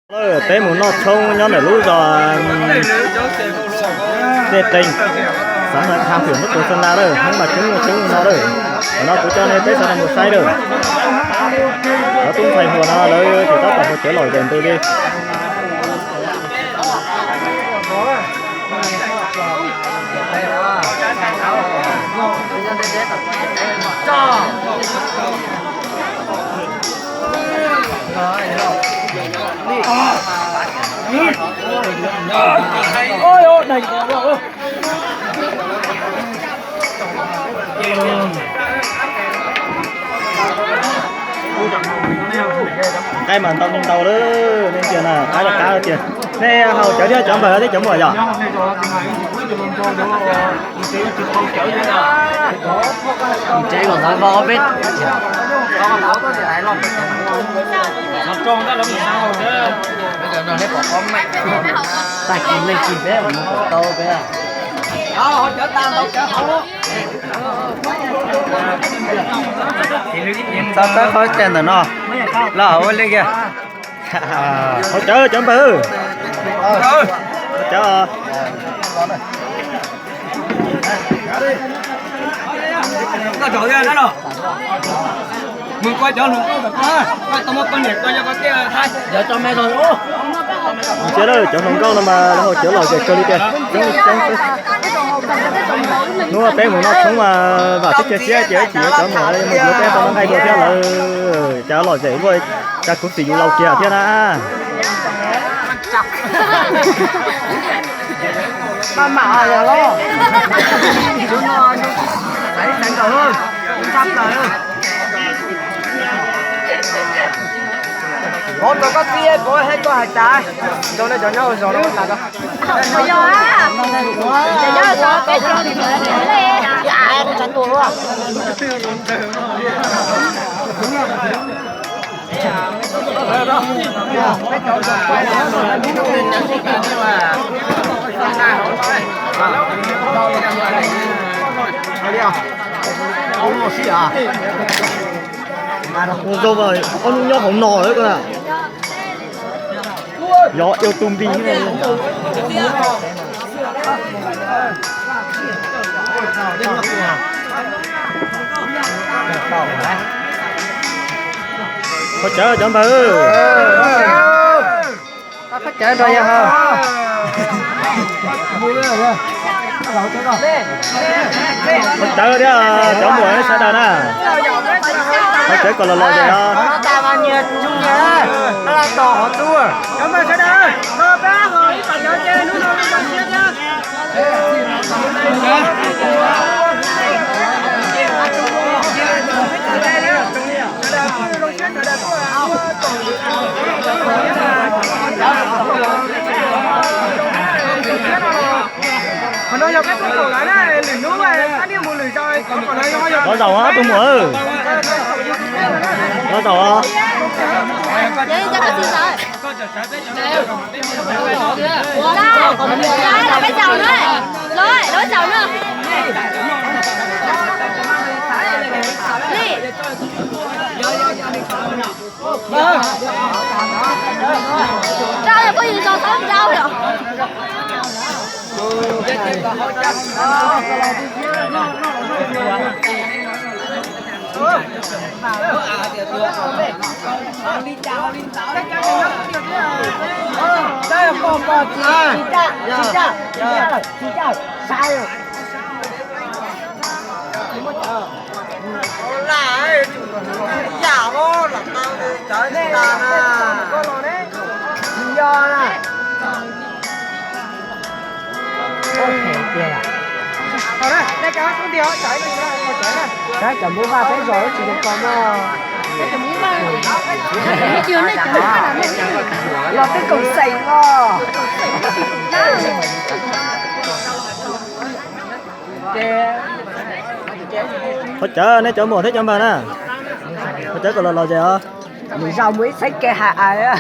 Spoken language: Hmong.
Peb mus noj tshoob nyob ntawm lub zos Dej Qeeg, xav no tha hwm nub tus Xeeb Las lawm, hnub mas coob coob no lawm. Tam no kuv coj nej peb sawv daws mus saib lawm. Cov tub ntxhais hluas no lawv tsis tab tom hauv cawv lom zem ntws li. Qaib mas ntau ntau lawm, nej ntsia na, qaib los qab tiag. Nej haus cawv thiab cov npawg thiab cov muam yom? Tsev kom ntawd vau peb. Tag kis neeg kis peb mus kom tau peb. Txog txawb qhov tiag ntawm no, los ua li kiag. Haus cawv cov npawg. Haus cawv. Ntsia lawm, cov hluas nkauj no mas lawv haus cawv lom zem kawg li tiag, coob li coob xwb. Hnub peb mus noj tshoob mas vam thiab cia siab ces ib chim yuav cov muam mus yuav peb tau nqaij dua thiab lawm, cas lom zem luaj, cas khuv xim yus laus kiag thiab na. Vauv rau koj txiv, kuv hais koj hais tas, rau nej cov nyob zos no tas. Zoo, ob hnub nyob hauv no lawm koj na. Yog ib tug npis. Qhov cawv cov npawg. Qhov cawv rau yog. Qhov cawv thiab cov muam sawv daws na. Qhov cawv kom los los zem os. Qhov no yog peb tuaj koom lawv na, lwm hnub peb niaj mus lwm zos. Los zaum os tus muam. Los zaum os. Cov muab vaj peb zos tsis zoo ko mog. Los twb koom xeem os. Qhov cawv nej cov muam thiab cov npawg na. Qhov cawv kom los los zem os. Nws zaum mus ib txheeb kev hais ais.